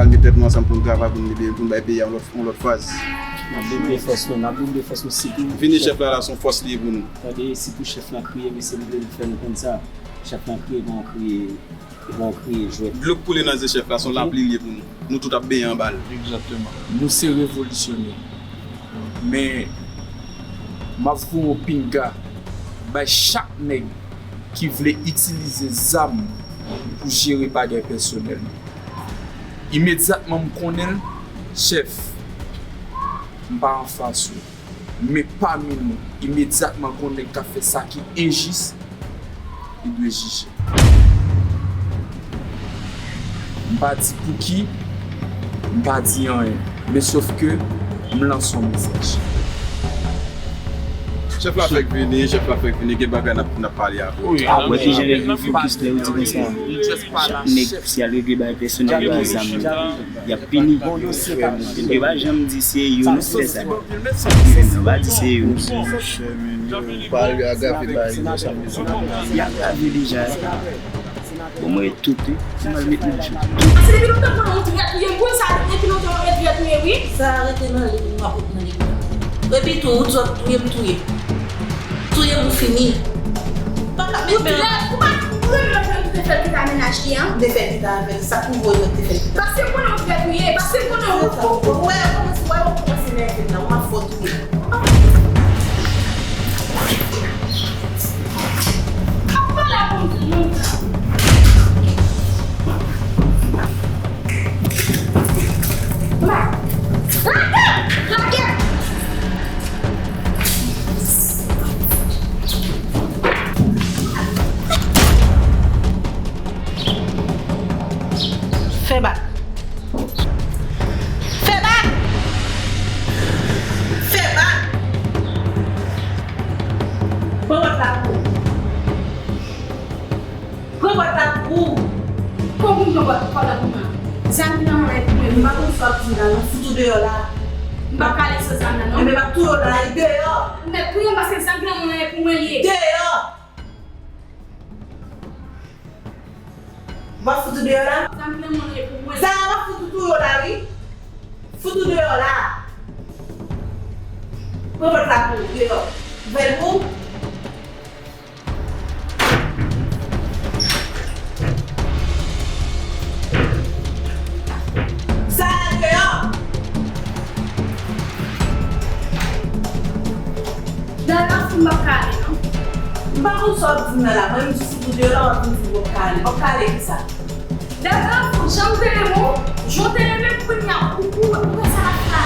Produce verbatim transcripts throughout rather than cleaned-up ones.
Al met tèt nou ansanm pou n travay, pou n libere, pou n bay peyi a yon lòt, yon lòt faz. N ap double fòs nou, n ap double fòs nou sitou. Vini chèf la, la se yon fòs li ye pou nou. Tande, sitou chèf la kriye, mesye, li vle fè nou konn sa. Chèf la kriye, bon, kriye. Bon, kriye jwèt. Dlo k koule nan zye chèf la, se yon lapli li ye pou nou. Nou tout ap benyen anba l. Egzakteman. Nou se revolisyonè. Men, m ap voye yon pinga bay chak nèg ki vle itilize zam pou jere bagay pèsonèl. Imedyatman m konnen l, chèf, m pa anfas ou. Men pami nou, imedyatman konnen k ap fè sa ki enjis, li dwe jije. M pa di pouki, m pa di anyen, men sof ke m lanse yon mesaj. Chèf la fèk vini, chèf la fèk vini, gen bagay n ap, n ap pale apre. Wi, wè kijan yo gen fokis lè yo di konsa. Chak nèg, si y al regle bagay pèsonèl yo a zam yo, y ap pini. Yo pa janm di se yo nou fè sa. Yo pa di se yo. Monchè, men yo pa al agrave bagay yo sa. Y agrave deja. Bon, mwen tout, wi. M al met nan jwe. Paske depi lontan mwen yon trèt, wi, m konn sa, depi lontan yon trèt, wi. Sa rete nan liv, m ap ret nan liv. Epi tou, ou di w ap touye m, touye. Touye m, ou fini. Pa ka, men ou trèt, ou pa, ou renmen lòt moun ki te fè l pita mennaj li an? M te fè l pita avè l, sa k pou voye mwen te fè l pita. Paske m konnen yon trèt, wi, paske m konnen yon. Ou wè, ou kòmanse, wè, ou kòmanse nève m la, ou ap fò touye. Fè bak. Fè bak! Fè bak! Pran pòt la pou ou. Pran pòt la pou ou. Kòman pou m pran pòt, pòt la pou mwen? Zam ki nan men w la e pou mwen. M pa konn sa w ap di la, non. Fout ou deyò la. M p ap kale san zam nan, non. Enben, m ap touye w la, e deyò. Ou mèt touye m paske zam ki nan men w la e pou mwen li ye. Deyò! M ap fout ou deyò la. Zam nan mwen e pou mwen. Zara, m ap fout ou touye w la, wi. Fout ou deyò la. Pran pòt la pou ou, deyò. Ouvè l pou ou. Zara, deyò. Dada, m ap kale, non. M pa konn sa w ap di m nan la. Mwen, m di si pou deyò la, w ap vin di m w ap kale. W ap kale ki sa? Dada, jan m te renmen w, jan w te renmen m, kounye a, ou, ou, ou wè sa l ap fè a.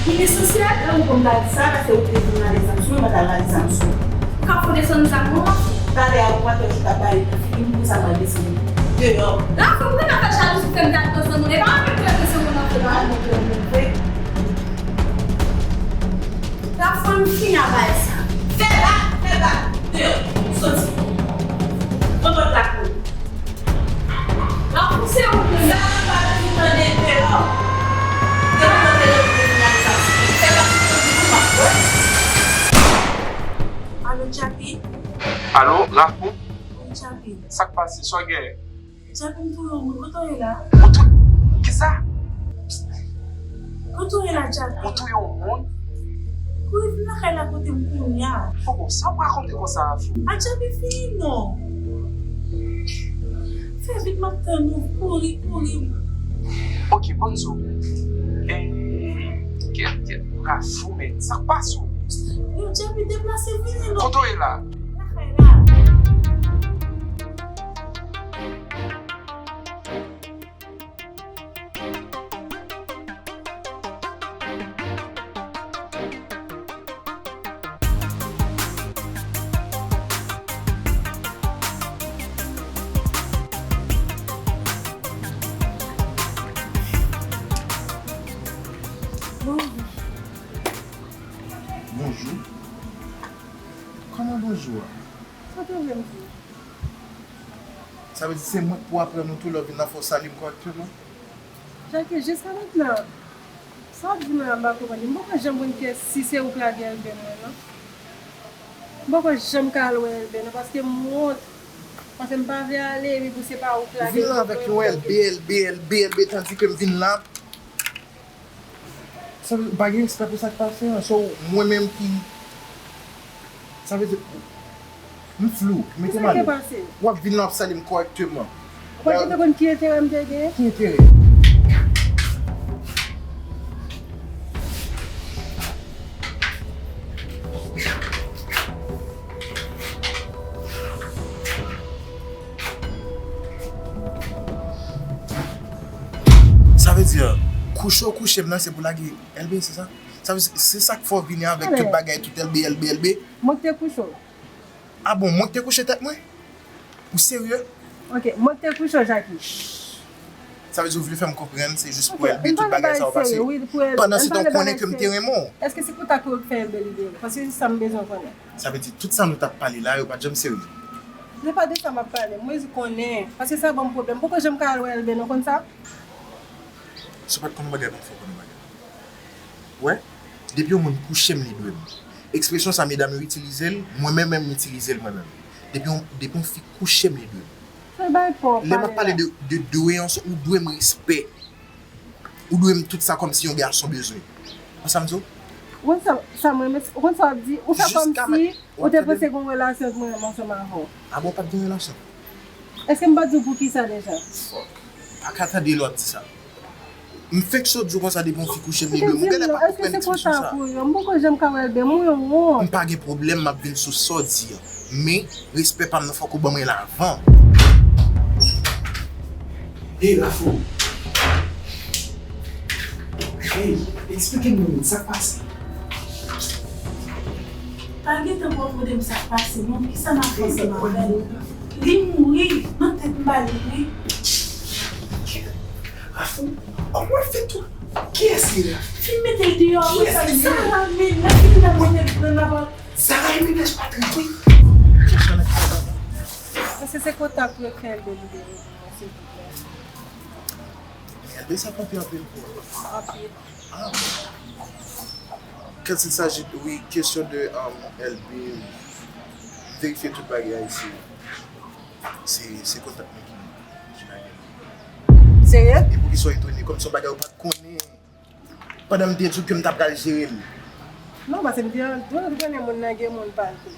Li nesansyèl. Lè ou konn ta di sa, paske ou te vin rale zam sou mwen, mwen ta rale zam sou ou. Ou ka fè w desann zam nan, w ap fè. Talè a, ou pa tèt ou t ap bay nan figi m, pou sa m al desann ou. Deyò. La, fò m konn ap fè jalouzi, fè m gad nan zòn nou. E pa anpil trè desann mwen nan fè, non. La fò m fini a bagay sa. Fè bak, fè bak. Deyò, soti. Pran pòt la pou ou. La pou se ou menm. Sa pa bezwen tande deyò. Depi mwen te leve pou fini a bagay sa. Fè bak pou ou, m ap wè. Alo, Tchapi? Alo, Rafou? Wi, Tchapi. Sa k pase? Sa w gen? Djapi, m touye yon moun. Kote w ye la? Ou tou-, kisa? Kote w ye la, Djapi? Ou touye yon moun? Kouri vin lakay la kote m kounye a. Poko, sa w rakonte konsa, Rafou? A, Djapi, fini non. Fè vit, m ap tann ou. Kouri, kouri. Ok, ban m di w. E, kèt, kèt, Rafou, men sa k pase w? Yo, Djapi, deplase, vini non. Kote w ye la? Lakay la. Bonjou. Bonjou. Kòman bonjou a? Sa w te vle m di? Sa vle di se mwen k pou aprann ou tou lè w vin nan fò w salye m kòrèkteman? Jacques, jiska mentnan, sa w ap di m la, m pa konprann li. M poko janm konn kiyès, si se ou k lage Elben mwen, non. M poko janm ka al wè Elben, non, paske m wont. Paske m pa vle ale, epi pou se pa ou k lage pwoblèm. Ou vin la avèk yon L B, L B, L B, L B, tandike m vin la. Sa vle di, ou pa gen respè pou sa k pase an. So, mwen menm ki, sa vle di, m flou, mete m ale. Kisa k te pase? W ap vin la, w ap sale m kòrèkteman. Ou pa t gentan konn ki enterè m te gen? Ki enterè? Sa vle di, kouche w kouche m nan, se pou lage L B, se sa? Sa vle di, se sa k fè w vini avèk tout bagay, tout L B, L B, L B? Mwen k te kouche w. A bon, mwen k te kouche tèt mwen? Ou serye? Ok, mwen k te kouche w, Jackie. Sa vle di ou vle fè m konprann se jis pou L B tout bagay sa yo pase? Pandan se tan ou konnen ke m te renmen w. Èske se pou ta ke w fè L B libere? Paske se sa m bezwen konnen. Sa vle di tout sa nou t ap pale la, yo pa t janm serye? Se pa de sa m ap pale. Mwen konnen. Paske sa ban m pwoblèm. Poko janm ka al wè L B non, konn sa? Si w pa t konn yon bagay, ban m fè w konn yon bagay. Wè, depi yon moun kouche m, li dwe m. Ekspresyon sa, medam yo itilize l, mwen menm, menm m itilize l mwen menm. Depi yon, depi yon fi kouche m, li dwe m. Lè m ap pale de, de dweyans, ou dwe m respè. Ou dwe m tout sa kòmsi yon gason bezwen. Konn sa m di w? Ou konn sa, sa mwen, ou konn sa w ap di, ou fè kòmsi ou te panse gen yon relasyon mwen menm ansanm avè w. A bon, w pa t gen relasyon? Èske m pa t di w poukisa deja? Fuck. Pa ka tande lè w ap di sa. M fenk sot di w konsa depi yon fi kouche m, li dwe m. Ou genlè pa konprann ekspresyon sa. M poko janm ka wè L B, mwen wont. M pa gen pwoblèm, m ap vin sou sa w di an. Men, respè pa m nan fòk ou ban mwen l avan. Hey, Rafou. Hey, eksplike m yon minit, sa k pase? Pa gentan pran pwoblèm sa k pase non, kisa m ap fè ansanm avè l? Li mouri, nan tèt m pa li mouri. Rafou, kòman l fè tou? Kiyès li la? Fin mete l deyò, wi, sa, sa la, men, nan fin nan mete l nan lapan. Zara e mennaj Patrick, wi. Èske se kontak pou yo fè L B libere pou mwen, silvouplè? L B sa konpli anpil pou ou. Anpil. Ah. Quand il s'agit, wi, kesyon de, um, L B, verifye tout bagay isi. Se, se kontak mwen ki, ki lage l. Serye? E poukisa w etone? Kòmsi yon bagay ou pa t konnen. Pandan m te di w ke m ta pral jere l. Non, paske m te, m te konnen moun nan gen moun pa l tou.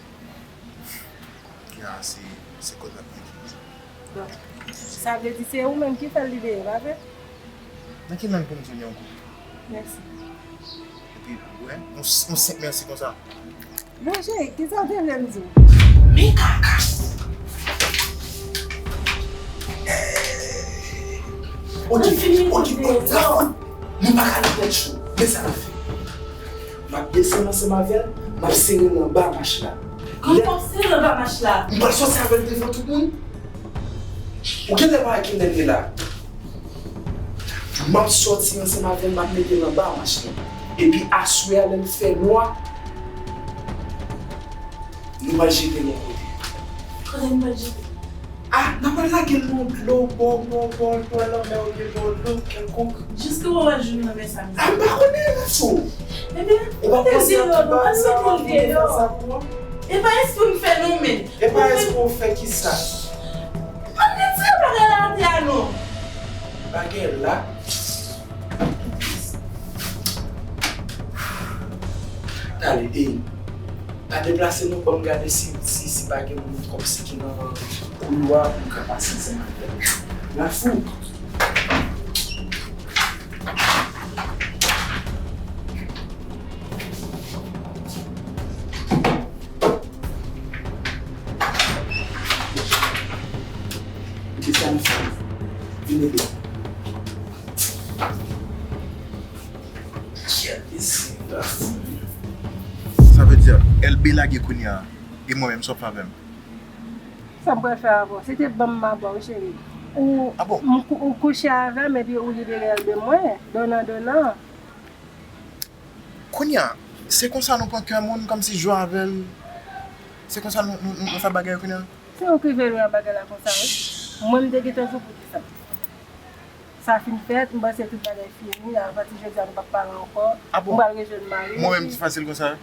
Ya, se, se kontak mwen ki di. Donk, sa vle di se ou menm ki fè l libere, pa vre? Nan ki lang pou m di w li ankò? Mèsi. Epi, ou wè, yon, yon senp mèsi konsa. Bon, cheri, kisa w te vle m di w? Men kaka! Hey! Oke, oke, bon, Rafou, nou pa ka nan tèt cho. Men sa n ap fè. M ap desann ansanm avè l, m ap sere l anba mach la. Kòman w ap sere l anba mach la? M pral sòti avè l devan tout moun. Ou genlè pa wè kilè l ye la. M ap sòti ansanm avè l, m ap mete l anba mach la. Epi aswè a, lè l fè nwa, nou pral jete l yon kote. Kote nou pral jete? Ah, n ap al lage l nan dlo, bò, bò, bò, bò lanmè oubyen bò dlo kèlkonk. Jiske w ap jwenn lanmè sa, mezanmi. Ah, m pa konnen, Rafou. Ebyen, ou pa panse a tout bagay sa, m ap fè sa pou ou? E pa espre m fè non, men. E pa espre w fè kisa? Ann retire bagay la atè a non. Bagay la. Tande, ey. Pa deplase non, ban m gade si, si, si pa gen moun kòmsi ki nan koulwa pou m ka pase ansanm avè l. Rafou. Ki sa n fè? Vin ede m. Sa vle di, L B lage kounye a, e mwen menm, sa w ap fè avè m? Sa m pral fè avè w? Se te ban m avè w, cheri. Ou, ah bon? M kou-, ou kouche avè m, epi ou libere L B mwen, donan, donan. Kounye a, se konsa nou pran kè moun, kòmsi jwe avè l. Se konsa nou, nou, nou, nou fè bagay yo kounye a? Se ou ki vle jwe ak bagay la konsa, wi. Mwen, m te gentan sou pou di sa. Sa fin fèt, m panse tout bagay fini, apati jodi a, nou p ap pale ankò. Ah bon? M pral rejwenn mari m. Mwen menm, se fasil konsa?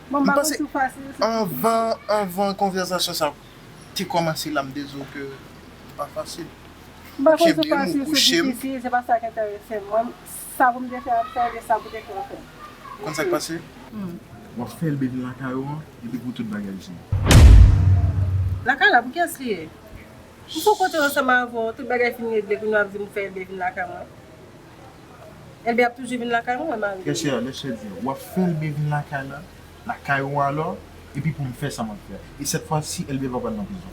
Bon, m pa panse konn si w fasil, se anvan, anvan konvèsasyon sa, te kòmanse la, m te di w ke pa fasil. M pa konn si fasil, si difisil, se pa sa k enterese m. Mwen, sa pou m te fè, m fè, e sa pou te fè, m fè. Konn sa k pase? W ap fè Elbe vin lakay ou an, epi pou tout bagay fini. Lakay la, pou kiyès li ye? M sou kote ansanm avè w, tout bagay fin regle, kounye w ap di m fè Elbe vin lakay mwen. Elbe ap toujou vin lakay mwen, mari m. Chè, lè chè di, w ap fè Elbe vin lakay la, lakay ou alò, epi pou m fè sa m ap fè. E sèt fwa si, Elbe pa pral nan prizon.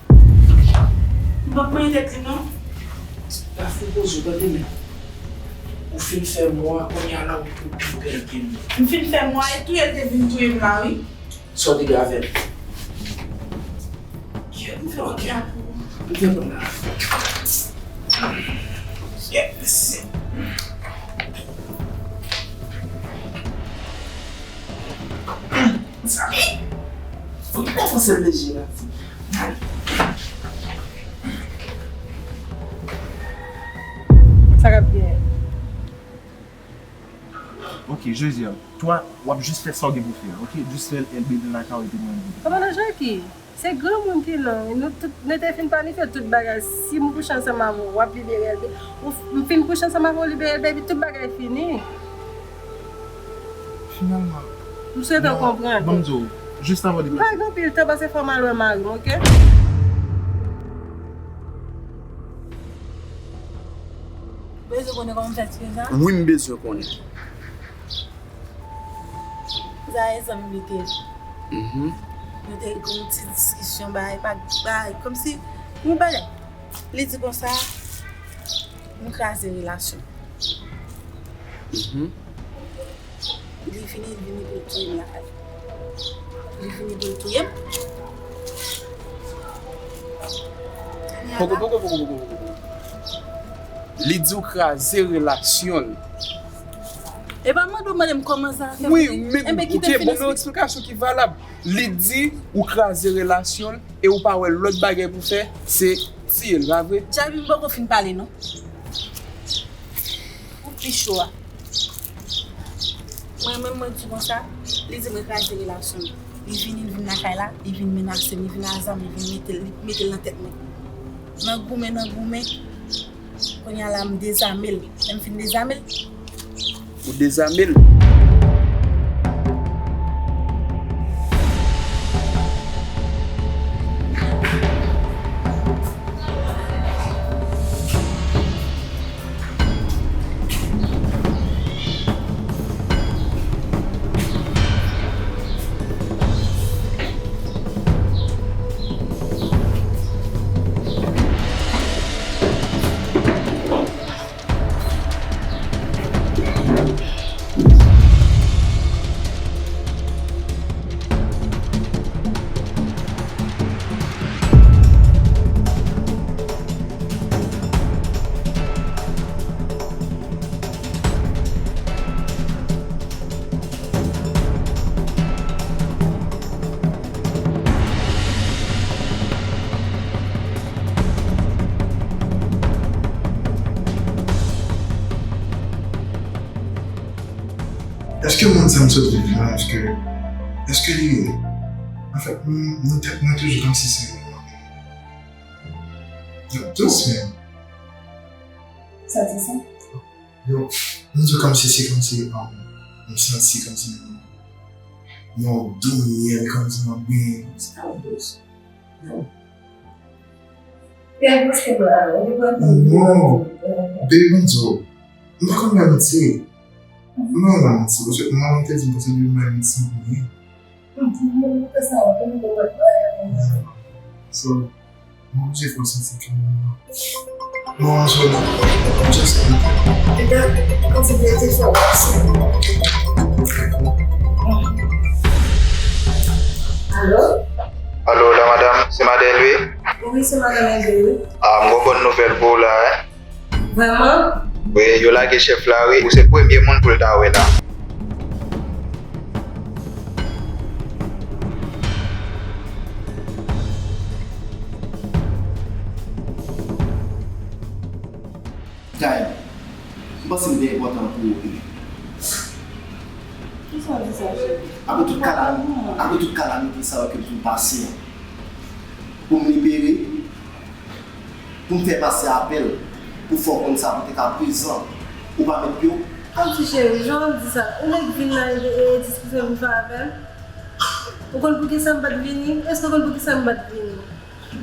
M p ap manyen tèt li non. Pa fin poze w, tande men. Ou fin fè mwa, kounye a la ou pi bèl ke li. M fin fè mwa, e tou Elbe vin touye m la, wi. Sa w te gen avè l? Kiyès m fè w kè? M te konn la. Kiyès? Mezanmi! Fòk mwen panse leje la. Sa k ap genyen? Ok, Josiane, twa, w ap jis fè sa w gen pou fè a, ok? Jis fè Elbe vin lakay ou epi mwen vini. Kòmandan Jackie, se granmoun ke l, non? Nou tout, nou te fin planifye tout bagay. Si m kouche ansanm avè w, w ap libere Elbe. Ou, m fin kouche ansanm avè w, libere Elbe, epi tout bagay fini. Finalman. M swete w konprann. Ban m di w, jis avan w deplase. M pa gen anpil tan, paske fò m al wè mari m, ok? Bezwen konnen kòman m fè ti Kenza? Wi, m bezwen konnen. Kenza e zanmi m li te ye. Mhm. Nou te gen yon ti diskisyon, bagay pa, bagay, kòmsi, yon bagay. Li di konsa, nou kraze relasyon. Mhm. Li vini, li vini pou l touye m lakay. Li vini pou l touye m. Poko, poko, poko, poko, poko. Li di w kraze relasyon l. E pa mande w mande m kòman sa fè. Wi, men ok, ban m yon eksplikasyon ki valab. Li di ou kraze relasyon l e ou pa wè lòt bagay pou fè, se tiye l, pa vre? Djabi, m poko fin pale non. Ou pi cho a. Mwen menm, mwen di konsa, li di mwen kraze relasyon l. Li vini, li vin lakay la, li vin menase m, li vin a zam, li vin mete l, li mete l nan tèt mwen. Nan goumen, nan goumen, kounye a la m dezame l. Lè m fin dezame l, Ou dezame l. Èske mond sa m sot viv la, èske, èske li reyèl? Anfèt, m, nan tèt mwen toujou kòmsi se reyèl. Dousman. Sa di sa? Yo, m di w kòmsi se kòmsi, um, m santi kòmsi m nan yon dou myèl, kòmsi m ap benyen. Sa w dous. Non. Baby, ban m di w. M pa konn bay manti. M pa konn bay manti. Paske manman m te di m, paske depi m bay manti, m ap benyen. So, mwen oblije fè w santi ke mwen, mwen anzò la. Just like that. Alo? Alo, la madanm, se madanm Elbe? Wi, se madanm Elbe, wi. Ah, m gon bòn nouvèl pou w la, wi. Vrèman? Wi, yo lage chèf la, wi. Ou se premye moun pou l ta wè la. Gaël, m panse m te enpòtan pou ou wi. Kisa w di sa, cheri? Apre tout kalam-, apre tout kalamite sa yo ke m fin pase a, pou m libere, Pou m fè pase apèl, pou fè w konn sa, pou te ka prezan, ou pa met pye w. Kòmsi cheri, jan w ap di sa, ou nèk vin la e, e, e diskisyon vin fè avè m? Ou konn poukisa m pa t vini? Èske w konn poukisa m pa t vini?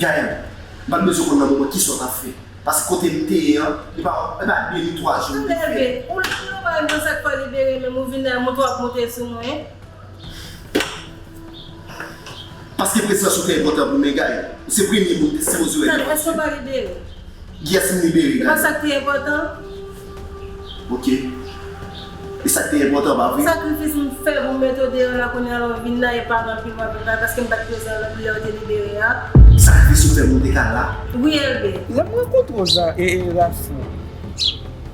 Gaëlle, m pa t bezwen konn nan moman kisa w t ap fè. Paske kote m te ye an, li pa, li pa de ni twa jou m te fè. Ou leve, ou leve, ou pa menm konn sa k fè w libere, menm ou vin la, monte w ap monte sou mwen. Paske prezans ou te enpòtan pou mwen, Gaëlle. Ou se premye moun m te sipoze wè nan lavi m. Tande, èske w pa libere? Kiyès m libere, Gaëlle? E pa sa k te enpòtan? Ok. E sa k te enpòtan, pa vre? Sakrifis m fè pou m mete w deyò la, kounye a la w vin la, e pa anpil w ap bay, paske m pa t prezan lè w te libere a. Sakrifis ou fè pou m te ka la? Wi, Elbe. Lè m rankontre w, Za-, e, e, Rafou.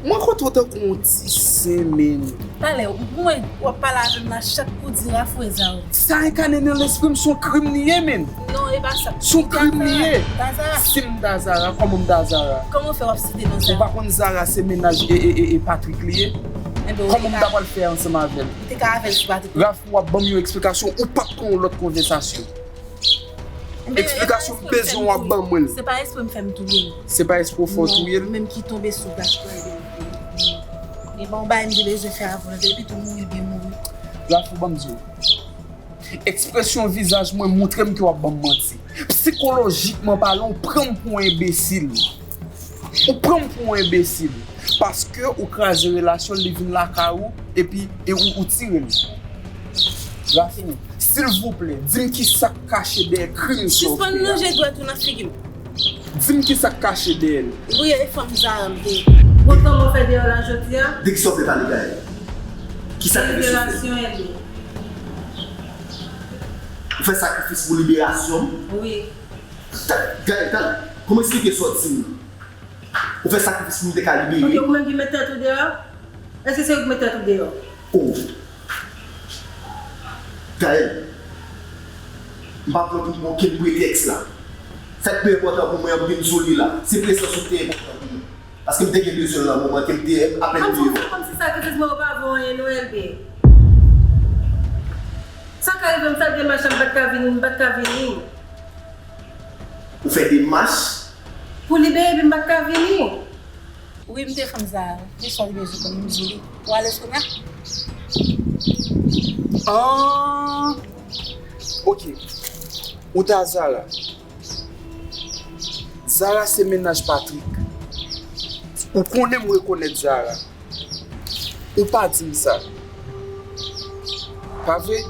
Mwen kontre w tankou yon ti sen, men. Talè, ou mwen, w ap pale avè m nan chat pou di Rafou e Zara. Sa enkane nan lespri m, se yon krim li ye, men. Non, e pa sa. Se yon krim li ye. Tazara. Si m ta Zara, kòman m ta Zara? Kòman w fè w ap site non Zara? Ou pa konn Zara se mennaj e, e, e, e Patrick li ye? Enben, kòman m ta pral fè ansanm avè l? Ou te ka avè l sou Patrick. Rafou ap ban m yon eksplikasyon, ou p ap pran yon lòt konvèsasyon. Eksplikasyon m bezwen w ap ban mwen l. Se pa espre m fè m touye l. Se pa espre w fè w touye l? Non, menm ki tonbe sou gaz la, e bon, bagay m te bezwen fè avè w, epi tou mouri byen mouri. Rafou, ban m di w. Ekspresyon vizaj mwen montre m ke w ap ban m manti. Sikolojikman palan, w pran m pou yon enbesil. Ou pran m pou yon enbesil. Paske ou kraze relasyon l, li vin lakay ou, epi e ou, ou tire l. Rafou, silvouplè, di m kisa k kache dèyè krim sa w fè a. Sispann lonje dwèt ou nan figi m. Di m kisa k kache dèyè l. Wi, e fanm Zara m te ye. Bon, kòman w fè deyò la jodi a? De kisa w vle pale, Gaëlle? Kisa k rive sou fè? Liberasyon Elbe. Ou fè sakrifis pou liberasyon m? Wi. Ta-, Gaëlle, talè, kòman eksplike sa w di m nan? Ou fè sakrifis pou m te ka libere. Ok, ou menm ki met tèt ou deyò? Èske se ou ki met tèt ou deyò? Oh. Gaëlle, m pa pran pou okenn pretèks la. Sa k pi enpòtan pou mwen an, m vin sou li la. Se prezans ou ki te enpòtan pou mwen. Paske m te gen bezwen l nan moman ke m te apèn deyò. Kòmsi, kòmsi sakrifis mwen yo pa vo anyen non, Elbe. Sa ka rive m fè demach la, m pa t ka vini, m pa t ka vini. Ou fè demach? Pou libere, epi m pa t ka vini. Wi, m te fanm Zara. Men sa w li bezwen konn, m di w li. Ou alèz kounye a? Ah, ok. Ou ta Zara. Zara se mennaj Patrick. Ou konnen m rekonèt Zara. Ou pa di m sa. Pa vre?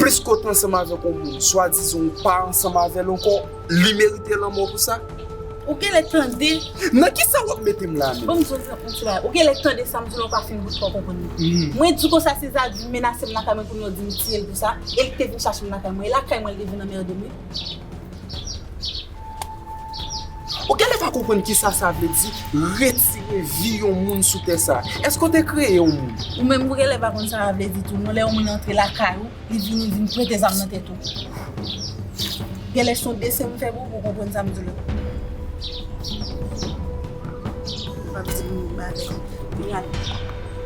Plis ke w te ansanm avèk yon moun, swadizan ou pa ansanm avè l ankò, li merite lanmò pou sa? Ou genlè tande. Nan kisa w ap mete m la menm? Ban m di w yon ti bagay. Ou genlè tande sa m di w la, ou pa fin bout pa w konprann li. Mwen di w konsa se Zara di menase m lakay mwen kounye a, w di m tiye l pou sa, e li te vin chache m lakay mwen. E lakay mwen li te vin anmède m wi. Ou genlè pa konprann kisa sa vle di retire vi yon moun sou tè sa. Èske w te kreye yon moun? Ou menm ou genlè pa konn sa sa vle di tou non, lè yon moun antre lakay ou, li vini, vin prete zam nan tèt ou. Genlè se yon desen m fè pou ou, pou w konprann sa m di w la. W ap di m bagay. Gad.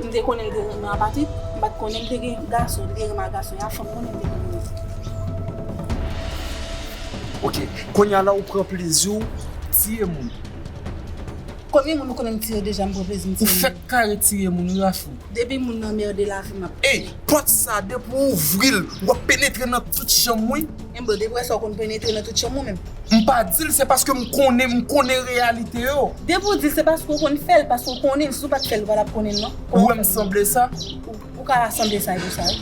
M te konnen l te renmen a Patrick, m pa t konnen l te gen gason, l te renmen a gason, e a fanm konnen m te renmen. Ok, kounye a la ou pran plezi w tiye moun. Konbyen moun ou konnen m tiye deja, m pran plezi m tiye moun? Ou fèk kare tiye moun wi, Rafou. Depi moun nan merde lavi m ap tiye. Ey, pòt sa depi w ouvri l, w ap penetre nan tout chanm wi. Enben, depi w wè sa w konn penetre nan tout chanm ou menm. M pa di l, se paske m konnen, m konnen reyalite yo. Depi w di l, se paske w konn fè l, paske w konnen l, si w pa t fè l, ou pa t ap konnen l non. Ou wè m sanble sa? Ou, ou ka sanble sa e pou sa wi.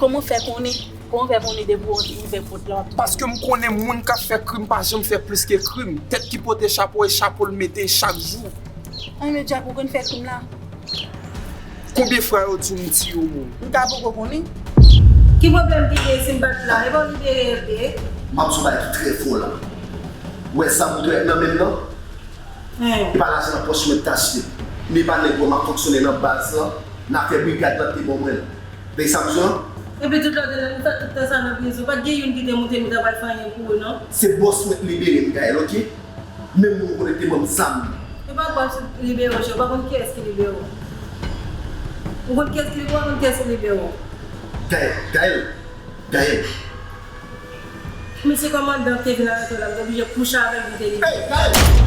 Kòman w fè konnen? Kòman w fè konnen depi w ouvè pòt la w ap... Paske m konnen moun k ap fè krim pa janm fè plis ke krim. Tèt ki pote chapo e chapo l mete chak jou. Anmè djab ou konn fè krim la. Konbyen fwa yo di w m tiye yon moun? M ta poko konnen. Ki pwoblèm ki gen si m pa t la? E pa w libere Elbe? M ap di w bagay ki trè fò la. Ou wè sa m dwèt nan men m nan? E pa lajan nan pòch mwen t achte. M e pa nèg ou wè m ap fonksyone nan baz lan, nan afè brigad lan te ban mwen l. Nèg sa m di w lan? Epi tout lè w te la, nou fè tout tan sa nan prizon, pa t gen youn ki te montre nou ta pral fè anyen pou ou non. Se bòs mwen k libere m, Gaëlle, ok? Menm moun ou konnen te ban m zam nan. E pa bòs libere w, chè, ou pa konn kiyès ki libere w. Ou konn kiyès ki libere w, ou pa konn kiyès ki libere w. Gaëlle, Gaëlle, Gaëlle. Misye kòmandan te vin arete w la, m te oblije kouche avè l pou m te libere.